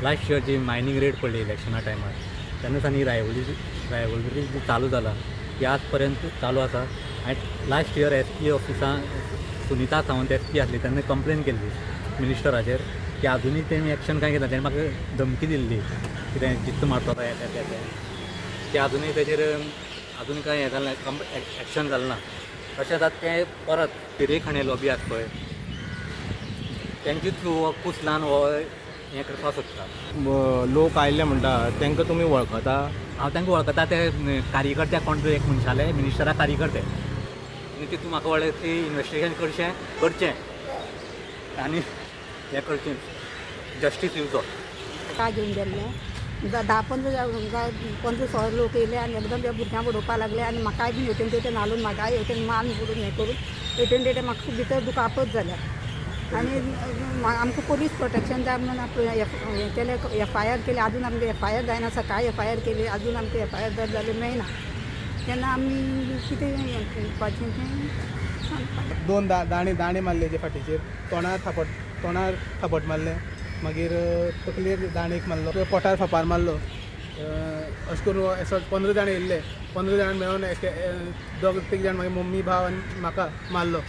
Last year जी mining red पडली इलेक्शना टायमार तेन्ना सावन ही रायवलरी जी चालू जाला ती आज पर्यंत चालू आसा. आनी लास्ट इयर एस पी ऑफिसान सुनिता सावंत एस पी आसली तेन्ना कंप्लेन केल्ली मिनिस्टराचेर की आजुनूय तेणी एक्शन कांय घेतला. तेणी म्हाका धमकी दिल्ली कितें जित्त मारतलो हें तें तें तें ते आजुनूय तेजेर आजून कांय हें जालें ना, एक्शन जालें ना. तशेंच आतां तें परत तिरेखणे लॉबी आसा पळय तेंचे थ्रू हो कुसलान हो हें करपाक सोदता. लोक आयिल्ले म्हणटा तांकां तुमी वळखता? हांव तांकां वळखता. ते कार्यकर्ते कोण तरी एक मनशाले मिनिस्टरा कार्यकर्ते आनी तितून म्हाका कळ्ळें की इन्वेस्टिगेशन करचें करचें आनी हें करचें जस्टीस दिवचो. का घेवन गेल्ले 10-15 15-16 लोक येयले आनी एकदम त्या भुरग्यांक उडोवपाक लागले आनी म्हाकाय बीन हेवटेन तेवटेन हालून म्हाकाय हेवटेन मान बुडून हें करून हेवटेन तेवटेन म्हाका भितर दुखापत जाल्या आनी आमकां पोलीस प्रोटेक्शन जाय म्हणून हें केलें, एफ I R केली. आजून आमकां एफ I R जायना. सकाळी एफ I R केली, आजून आमकां एफ I R दर जालें मेळना. तेन्ना आमी कितें हें करपाचें तें सांगपाक. दोन दाणे दाणे मारले जे फाटीचेर, तोंडार थापट, तोंडार थापट मारलें, मागीर तकलेर दाणे एक मारलो, पोटार फापार मारलो. अशें करून असो 15 जाण येयल्ले, 15 जाण मेळून एक दोग तीग जाण मागीर मम्मी भाव आनी म्हाका मारलो.